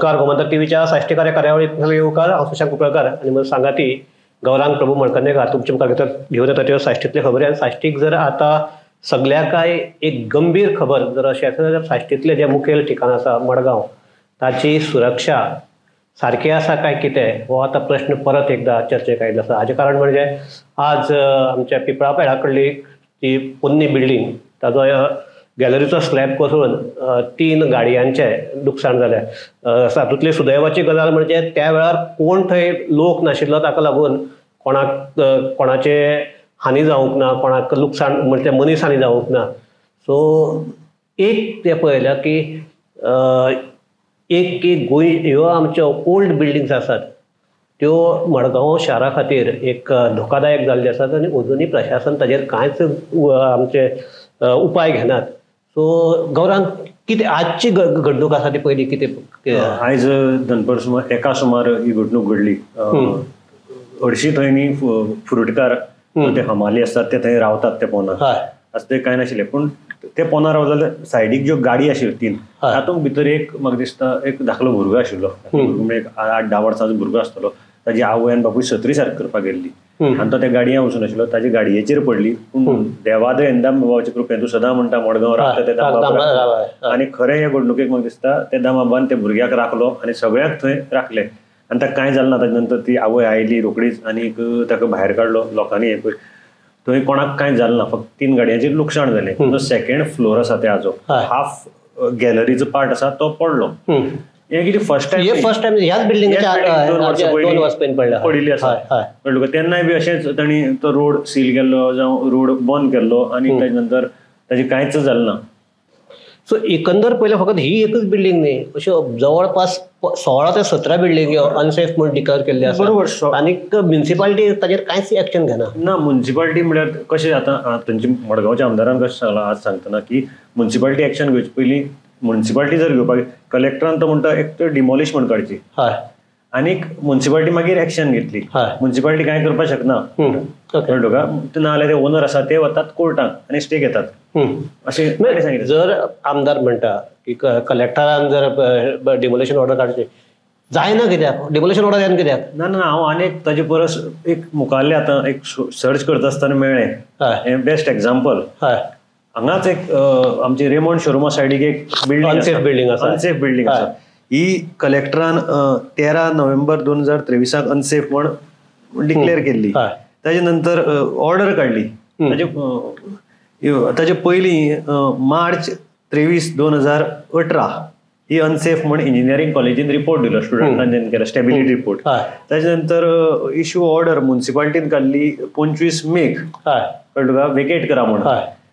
नमस्कार, गोमंतक टीव्हीच्या साश्टीकार या कार्यावळीत येवकार. हांव सुशांत कुंकळकार आनी म्हजो सांगाती गौरांग प्रभू मळकर्णेकार तुमच्या मुखार घेवन येता त्यो साश्टींतल्यो खबरी. आनी साश्टीक जर आतां सगल्या काय एक गंभीर खबर जर अशें आसा जाल्यार साश्टींतलें जें मुखेल ठिकाण आसा मडगांव, ताची सुरक्षा सारकी आसा काय कितें हो आतां प्रश्न परत एकदां चर्चेक आयिल्लो आसा. हाचें कारण म्हणजे आज आमच्या पिंपळापेडा कडली ती पोन्नी बिल्डींग ताजो गॅलरीचो स्लॅब कोसळून 3 गाडयांचें लुकसाण जालें. तातूंतली सुदैवाची गजाल म्हणजे त्या वेळार कोण थंय लोक नाशिल्लो, ताका लागून कोणाक कोणाचें हानी जावंक ना, कोणाक लुकसाण म्हणजे मनीस हानी जावंक ना. सो एक तें पळयलां की एक की गोंय ह्यो आमच्यो ओल्ड बिल्डिंग्स आसात त्यो मडगांव शारा खातीर एक धोकादायक जाल्ल्यो आसात आनी अजुनूय प्रशासन ताजेर कांयच आमचे उपाय घेनात. सो गौरांग, कितें आजची घडणूक आसा ती पयली कितें? आयज दनपार सुमार 1 सुमार ही घडणूक घडली. हरशीं थंय न्ही फ्रुटकार ते हमाली आसतात ते थंय रावतात ते पोंदा, आतां ते कांय नाशिल्ले, पूण ते पोंदा रावता जाल्यार सायडीक ज्यो गाडी आशिल्ल्यो 3, तातूंत भितर एक म्हाका दिसता एक धाकलो भुरगो आशिल्लो, एक 8-10 वर्सांचो भुरगो आसतलो. ताजी आवय आनी बापूय सत्री सारकी करपाक गेल्ली आनी तो त्या गाडयेन वचून आशिल्लो, ताजी गाडयेचेर पडली. पूण देवादयेन दामबाबाचे कृपेन, तूं सदां म्हणटा मडगांव रावता ते दामबाब, आनी खरें हे घडणुकेक म्हाका दिसता ते दामबाबान त्या भुरग्याक राखलो आनी सगळ्यांक थंय राखले आनी ताका कांय जालें ना. ताजे नंतर ती आवय आयली रोखडीच आनी ताका भायर काडलो लोकांनी. हे पळय थंय कोणाक कांय जालें ना, फक्त 3 गाडयांचें लुकसाण जालें. जो सेकेंड फ्लोर आसा ते हाजो हाफ गॅलरीचो पार्ट आसा तो पडलो. हे कितें फर्स्ट टायम, फर्स्ट टायम ह्याच बिल्डिंगेच्या 2 वर्सां पयलीं पडिल्ली आसा. कळ्ळें? तेन्नाय बी अशेंच तांणी तो रोड सील केल्लो जावं रोड बंद केल्लो आनी ताजे नंतर ताजें कांयच जालें ना. सो एकंदर पयलें फकत ही एकच बिल्डींग न्ही, अश्यो जवळपास 16 ते 17 बिल्डिंग्यो अनसेफ म्हूण डिक्लेअर केल्ल्यो आसा. बरोबर. आनीक म्युनिसिपालिटी ताजेर कांयच एक्शन घेना. ना, म्युनिसिपालिटी म्हळ्यार कशें आतां थंयच्या मडगांवच्या आमदारान कशें सांगलां आज सांगतना की म्युनिसिपालिटी एक्शन घेवचे पयलीं म्युनिसिपालिटी जर घेवपाक कलेक्टरान तो म्हणटा एक तर डिमॉलिश म्हण काडची, हय, आनीक म्युनिसिपालिटी मागीर एक्शन घेतली. म्युनिसिपालिटी कांय करपाक शकना, कळ्ळें तुका? नाजाल्यार ते ओनर आसा ते वतात कोर्टाक आनी स्टे घेतात अशें सांगितलें. जर आमदार म्हणटा की कलेक्टरान जर डिमॉलिशन ऑर्डर काडची, जायना कित्याक डिमॉलिशन ऑर्डर येना कित्याक? ना ना, हांव आनी ताजे परस एक मुखारलें आतां एक सर्च करता आसतना मेळ्ळें हें बेस्ट एग्जाम्पल. हय, हांगाच एक आमची रेमंड शोरुमा सायडीक एक बिल्डींग, अनसेफ बिल्डींग आसा, अनसेफ बिल्डींग आसा. ही कलेक्टरान 13 नोव्हेंबर 2023 अनसेफ म्हण डिक्लेअर केल्ली. ताजे नंतर ऑर्डर काडली. ताजे पयलीं मार्च 23 2018 ही अनसेफ म्हण इंजिनियरींग कॉलेजीन रिपोर्ट दिलो, स्टुडंटान केलो स्टेबिलिटी रिपोर्ट. ताजे नंतर इश्यू ऑर्डर म्युनिसिपालिटीन काडली 25 मेक, कळ्ळें तुका, वेकेट करा म्हण.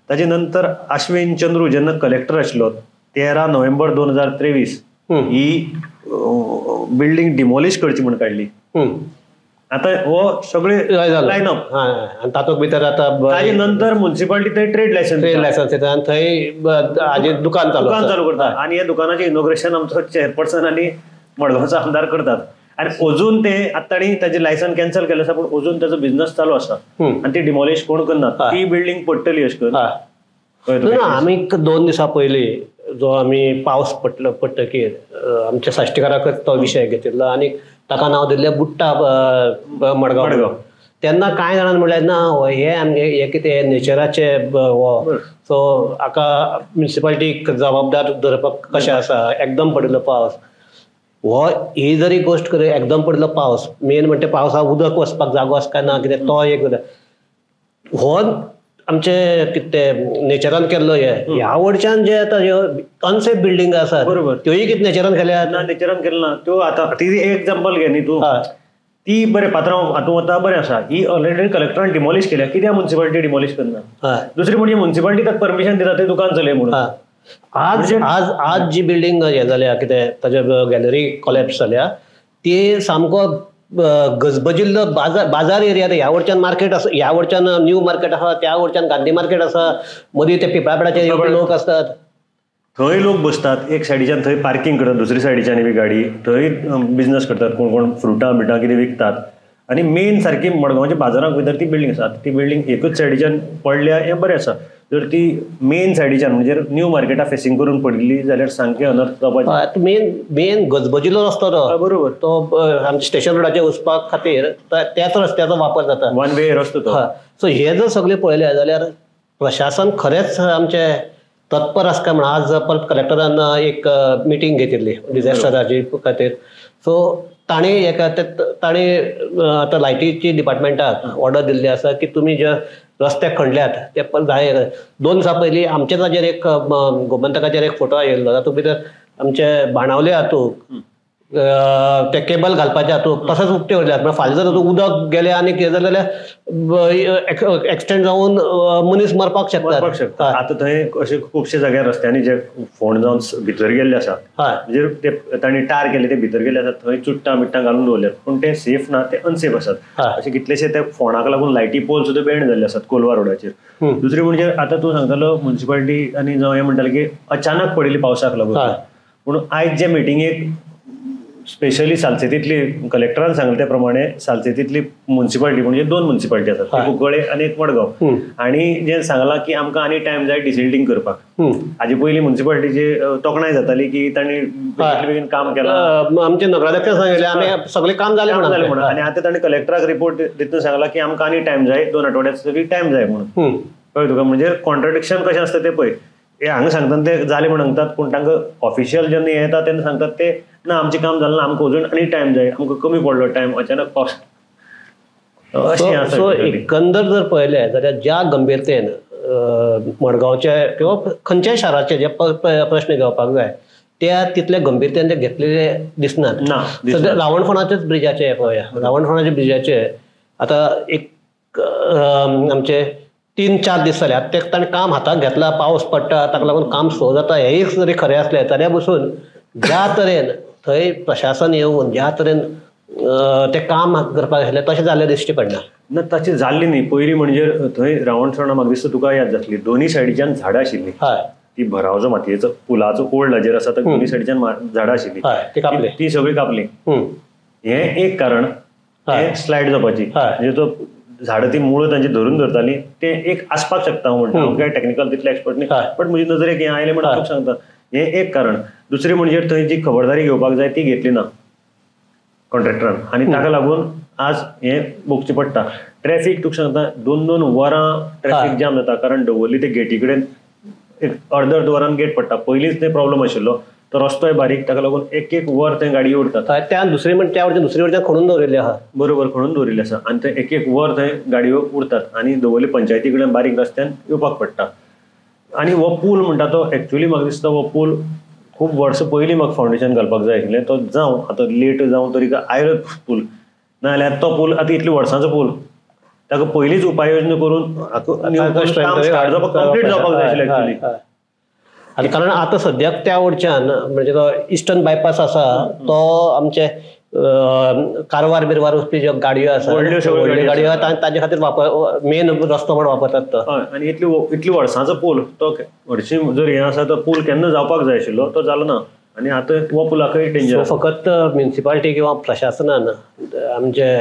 ताजे नंतर अश्विन चंद्रू जेन्ना कलेक्टर आशिल्लो 13 नोव्हेंबर 2023 ही बिल्डींग डिमॉलिश करची म्हण काडली. आतां हो सगळे लायन अप. आनी तातूंत भितर आतां ताजे नंतर म्युनिसिपालिटी थंय ट्रेड लायसन्स, ट्रेड लायसन्स येता आनी थंय हाजें दुकान चालू, दुकान चालू करता. आनी ह्या दुकानाचें इनॉग्रेशन आमचो चेअरपर्सन आनी मडगांवचो आमदार करतात. आनी अजून ते आतां तांणी ताजें लायसन कॅन्सल केलें आसा, पूण अजून ताजो बिझनस चालू आसा आनी ती डिमॉलिश कोण करना, ती बिल्डींग पडटली अशें करून. ना, आमी 2 दिसां पयलीं जो आमी पावस पडलो पडटकीर आमच्या साश्टीकाराकच तो विशय घेतिल्लो आनी ताका नांव दिल्लें बुट्टा मडगांव. तेन्ना कांय जाणांनी म्हणलें ना, हे आमगे हे कितें नेचराचें हो, सो हाका म्युनिसिपालिटीक जबाबदार धरपाक कशें आसा, एकदम पडिल्लो पावस हो, ही जरी गोश्ट कर, एकदम पडिल्लो पावस मेन म्हणटा पावसाक उदक वचपाक जागो आसा काय ना कितें तो एक हो आमचे कितें तें नेचरान केल्लो. हे ह्या वटच्यान जे आतां ह्यो अनसेफ बिल्डींग आसात, बरोबर, त्योय कितें नेचरान केल्यात? ना, नेचरान केलें ना त्यो. आतां ती एक एग्जाम्पल घे न्ही तूं, ती बरें पात्रांव हातूंत वता बरें आसा, ही ऑलरेडी कलेक्टरान डिमॉलिश केल्या, कित्याक म्युनिसिपालिटी डिमॉलिश करना? दुसरी म्हणजे म्युनिसिपालिटी ताका परमिशन दिता तें दुकान चलय म्हणून. आज आज आज जी बिल्डींग हें जाल्या कितें ताजे गॅलरी कॉलॅप्स जाल्या ती सामको गजबजिल्लो बाजार, बाजार एरिया. ह्या वटच्यान मार्केट आसा, ह्या वटच्यान न्यू मार्केट आसा, त्या वटच्यान गांधी मार्केट आसा, मदीं ते पिंपळापेडाचे लोक आसतात, थंय लोक बसतात. एक सायडीच्यान थंय पार्कींग करतात, दुसरी सायडीच्यान बी गाडी थंय बिझनस करतात, कोण कोण फ्रुटां बिटां कितें विकतात. आनी मेन सारकी मडगांवच्या बाजारांत भितर ती बिल्डींग आसा. ती बिल्डींग एकूच सायडीच्यान पडल्या हें बरें आसा, जर ती मेन सायडीच्यान म्हणजे न्यू मार्केटा फेसिंग करून पडिल्ली जाल्यार सामकें अनर्थ जावपाचें. मेन मेन गजबजिल्लो रस्तो तो, बरोबर, तो आमच्या स्टेशन रोडाचेर वचपा खातीर त्याच रस्त्याचो वापर जाता, वन वे रस्तो तो. सो हे जर सगळें पळयलें जाल्यार प्रशासन खरेंच आमचें तत्पर आसा काय म्हण. आज परत कलेक्टरान एक मिटींग घेतिल्ली डिझास्टराची खातीर. सो ताणें एका ताणें आतां लायटीची डिपार्टमेंटाक ऑर्डर दिल्ली आसा की तुमी जे रस्ते खणल्यात ते जाय. 2 दिसां पयलीं आमच्याच हाजेर एक गोमंतकाचेर एक फोटो आयिल्लो, तातूंत भितर आमचे बाणावले हातूंत ते केबल घालपाचे हातूंत तशेंच उक्ते उरल्यात. म्हळ्यार फाल्यां जर उदक गेलें आनी कितें जालें जाल्यार एक्सिडेंट जावन मनीस मरपाक शकता. आतां थंय अशे खुबशे जाग्यार रस्त्यांनी जे फोंड जावन भितर गेल्ले आसा, म्हणजे ते तांणी टार केले ते भितर गेल्ले आसा, थंय चुट्टां बिट्टां घालून दवरल्यात, पूण ते सेफ ना, ते अनसेफ आसात. अशे कितलेशे ते फोंडाक लागून लायटी पोल सुद्दां बेंड जाल्ले आसात कोलवा रोडाचेर. दुसरें म्हणजे आतां तूं सांगतालो मुन्सिपालिटी आनी जावं हें म्हणटालें की अचानक पडिल्ली पावसाक लागून, पूण आयज जे मिटिंगेक स्पेशली सालसेतींतली कलेक्टरान सांगलें त्या प्रमाणे सालसेतींतली मुन्सिपालिटी म्हणजे 2 मुन्सिपालिटी आसात, एक कुंकळे आनी एक मडगांव, आनी जे सांगलां की आमकां आनी टायम जाय डिसिल्टींग करपाक. हाजे पयलीं मुन्सिपालिटीची तोखणाय जाताली की तांणी बेगीन बेगीन काम केलां, आमचे नगराध्यक्ष सांगिल्लें आमी सगळें काम जालें म्हणून, आनी आतां तांणी कलेक्टराक रिपोर्ट दितना सांगलां की आमकां आनी टायम जाय, 2 आठवड्याचो तरी टायम जाय म्हणून. कळ्ळें तुका, म्हणजे कॉन्ट्रडिक्शन कशें आसता तें पळय. हे हांगा सांगता ते जालें म्हण सांगतात, पूण तांकां ऑफिशियल जेन्ना येता तेन्ना सांगतात ते ना आमचें काम जालें ना, आमकां अजून आनी टायम जाय, आमकां कमी पडलो टायम, अचानक पावस. सो एकंदर जर पळयलें जाल्यार ज्या गंभीरतेन मडगांवचे किंवा खंयच्याय शाराचे जे प्रश्न घेवपाक जाय त्या तितले गंभीरतेन ते घेतलेले दिसनात. सद्या रावणफोणाच्याच ब्रिजाचे पळोवया, रावणफोणाच्या ब्रिजाचे आतां एक आमचे 3-4 दीस जाले आतां ते ताणें काम हाताक घेतला, पावस पडटा ताका लागून काम स्लो जाता हेंय जरी खरें आसलें तरी बसून ज्या तरेन थंय प्रशासन येवन ज्या तरेन तें काम करपाक आसलें तशें जाल्लें दिश्टी पडना. ना तशें जाल्लें न्ही. पयलीं म्हणजे थंय रावणसोणा म्हाका दिसता तुका याद जातली, दोनूय सायडीच्यान झाडां आशिल्लीं, ती भराव जो मातयेचो पुलाचो ओल्ड हाजेर आसा तो दोनूय सायडीच्यान झाडां आशिल्लीं, ती सगळीं कापली. हें एक कारण, हें स्लायड जावपाची, म्हणजे तो झाडां ती मुळां तांची धरून धरताली, तें एक आसपाक शकता हांव म्हणटा, हांव काय टॅक्निकल तितले एक्सपर्ट न्ही, बट म्हजी नजरेक हें आयलें म्हणून तुका सांगता. हें एक कारण. दुसरें म्हणजे थंय जी खबरदारी घेवपाक जाय ती घेतली ना कॉन्ट्रॅक्टरान, आनी ताका लागून आज हें भोगचें पडटा. ट्रॅफीक तुका सांगता 2-2 वरां ट्रॅफीक जाम जाता, कारण दवर्ली ते गेटी कडेन एक अर्द अर्द वरान गेट पडटा. पयलींच ते प्रॉब्लम आशिल्लो, तो रस्तोय बारीक, ताका लागून 1-1 वर थंय गाडी उरतात. त्या दुसरी म्हणजे त्या वटेन दुसरी वटेन खणून दवरिल्लें आसा, बरोबर खणून दवरिल्लें आसा, आनी थंय 1-1 वर थंय गाडयो उरतात आनी दवर्ली पंचायती कडेन बारीक रस्त्यान येवपाक पडटा. आनी हो पूल म्हणटा तो एक्चुअली म्हाका दिसता हो पूल खूब वर्सां पयलीं म्हाका फावंडेशन घालपाक जाय आशिल्लें, तो जावं आतां लेट जावं तरी आयलो पूल, ना जाल्यार तो पूल आतां इतले वर्सांचो पूल, ताका पयलींच उपाय योजना करून स्टार्ट जावपाक कंप्लीट जावपाक जाय आशिल्लें एक्चुअली. आनी कारण आतां सद्याक त्या वटच्यान म्हणजे तो इस्टर्न बायपास आसा तो आमचे कारवार बिरवार वचपी ज्यो गाडयो आसा, व्हडल्यो गाडयो ताजे खातीर वापर मेन रस्तो म्हण वापरतात तो. आनी इतली वर्सांचो पूल तो हरशीं जर हें आसा तो पूल केन्ना जावपाक जाय आशिल्लो तो जालो ना, आनी आतां हो पुलाकय डेंजर. फकत म्युनिसिपालिटी किंवा प्रशासनान आमचे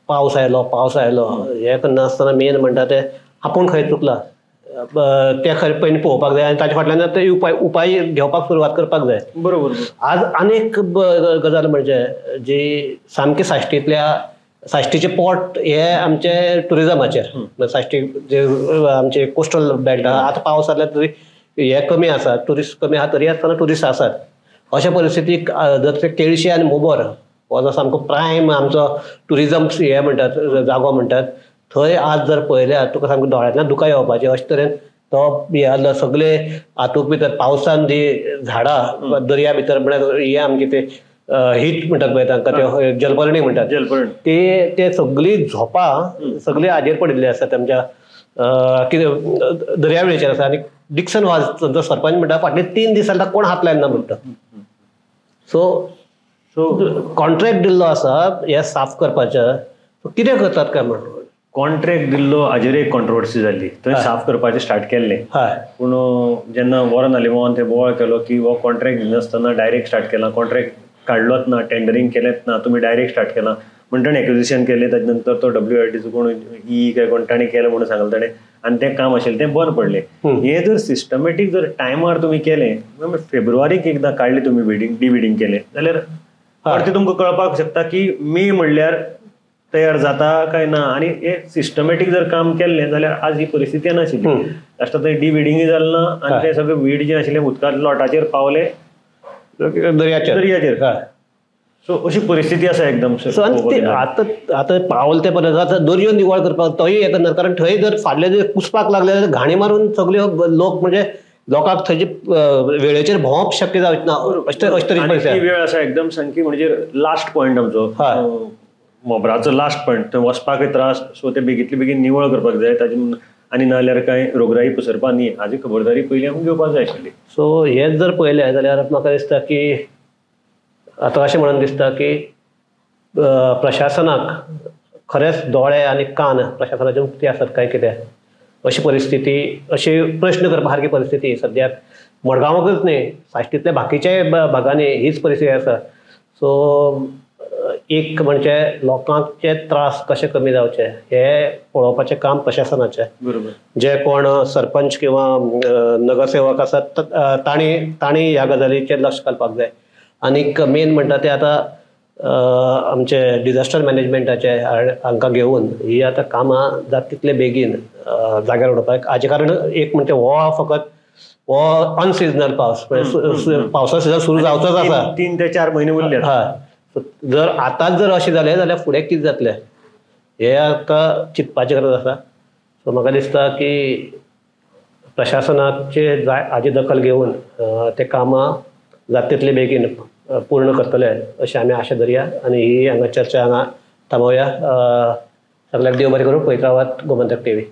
पावस आयलो पावस आयलो हें करनासतना मेन म्हणटा ते आपूण खंय चुकला ते खरें पयलीं पळोवपाक जाय आनी ताच्या फाटल्यान ते उपाय घेवपाक सुरवात करपाक जाय. बरोबर. आज आनीक गजाल म्हणजे जी सामकी साश्टींतल्या साश्टीचें पोट हे आमचे ट्युरिजमाचेर, साश्टी जे आमचे कोस्टल बेल्ट आहा, आतां पावस जाल्यार तरी हे कमी आसा, ट्युरिस्ट कमी आहा, तरी आसतना ट्युरिस्ट आसात. अशा परिस्थितीक जर ते केळशी आनी मोबर हो जो सामको प्रायम आमचो ट्युरिजम हे म्हणटात जागो म्हणटात, थंय आज जर पळयल्यार तुका सामकें दोळ्यांतल्यान दुकां येवपाचें अशे तरेन तो हे सगळे हातूंत भितर पावसान जी झाडां दर्या भितर म्हळ्यार हे आमचे ते हीट म्हणटात पळय तांकां ते जलपर्णी म्हणटात, जलपर्णी ते ते सगळीं झोपां सगळीं हाजेर पडिल्ली आसात आमच्या कितें दर्यावेळेचेर आसा. आनी डिक्सन वाज जो सरपंच म्हणटा फाटले 3 दीस जाल्यार कोण हात लायना म्हणटा. सो सो कॉन्ट्रॅक्ट दिल्लो आसा हे साफ करपाचें, कितें करतात काय म्हणून कॉन्ट्रॅक्ट दिल्लो हाजेर एक कॉन्ट्रोवर्सी जाल्ली, थंय साफ करपाचें स्टार्ट केल्लें, पूण जेन्ना वॉरन आलिमोन थंय बोवाळ केलो की हो कॉन्ट्रॅक्ट दिनासतना डायरेक्ट स्टार्ट केला, कॉन्ट्रॅक्ट काडलोच ना, टेंडरींग केलेंच ना, तुमी डायरेक्ट स्टार्ट केलां, म्हण ताणें एक्विजिशन केलें. ताजे नंतर तो WIDचो कोण ई काय कोण ताणें केलें म्हणून सांगलें ताणें आनी तें काम आशिल्लें तें बंद पडलें. हें जर सिस्टमॅटीक जर टायमार तुमी केलें, फेब्रुवारीक एकदां काडलें तुमी विडिंग डिविडींग केलें जाल्यार परतें तुमकां कळपाक शकता की मे म्हणल्यार तयार जाता काय ना. आनी हे सिस्टमॅटीक जर काम केल्लें जाल्यार आज ही परिस्थिती येनाशिल्ली. लास्टाक थंय डिविडींगय जालें ना आनी तें सगळें वीड जें आशिल्लें उदकांत लोटाचेर पावलें दर्याचेर. सो अशी परिस्थिती आसा एकदम. सो आतां आतां पावल ते पर्यंत आतां दर्यो निवळ करपाक तोय हें करना, कारण थंय जर फाटले जर कुसपाक लागले जाल्यार घाणी मारून सगल्यो लोक म्हणजे लोकांक थंयचे वेळेचेर भोंवप शक्य जावचें ना अशे तरेची परिस्थिती. वेळ आसा एकदम सामकी म्हणजे लास्ट पॉयंट आमचो मोबराचो लास्ट पॉयंट, थंय वचपाकय त्रास. सो ते बेगीतले बेगीन निवळ करपाक जाय ताजे आनी नाजाल्यार कांय रोगराई पसरपा न्ही हाजी खबरदारी पयलीं आमकां घेवपाक जाय आशिल्ली. सो हें जर पळयलें जाल्यार म्हाका दिसता की आतां अशें म्हणून दिसता की प्रशासनाक खरेंच दोळे आनी कान प्रशासनाचे उक्ते आसात काय कितें अशी परिस्थिती, अशी प्रश्न करपा सारकी परिस्थिती सद्याक मडगांवाकच न्ही साश्टींतल्या बाकीच्याय भागांनी हीच परिस्थिती आसा. सो एक म्हणजे लोकांचे त्रास कशे कमी जावचे हे पळोवपाचें काम प्रशासनाचें. बरोबर. जे कोण सरपंच किंवा नगरसेवक आसात तांणी तांणी ह्या गजालीचेर लक्ष घालपाक जाय. आनीक मेन म्हणटा ते आतां आमचे डिजास्टर मॅनेजमेंटाचे हांकां घेवन ही आतां कामां जाता तितले बेगीन जाग्यार उडोवपाक. हाजे कारण एक म्हणजे हो फकत हो अनसिजनल पावस, पावसा सिजन सुरू जावचोच आसा, 3 ते 4 म्हयने उरले. हय, जर आतांच जर अशें जालें जाल्यार फुडें कितें जातलें हें आतां चिंतपाची गरज आसा. सो म्हाका दिसता की प्रशासनाचे जाय हाजी दखल घेवन ते कामां जाता तितले बेगीन पूर्ण करतले अशें आमी आशा धरया आनी ही हांगा चर्चा हांगा थांबोवया. सगळ्यांक देव बरें करूं. पळयत रावात गोमंतक टीव्ही.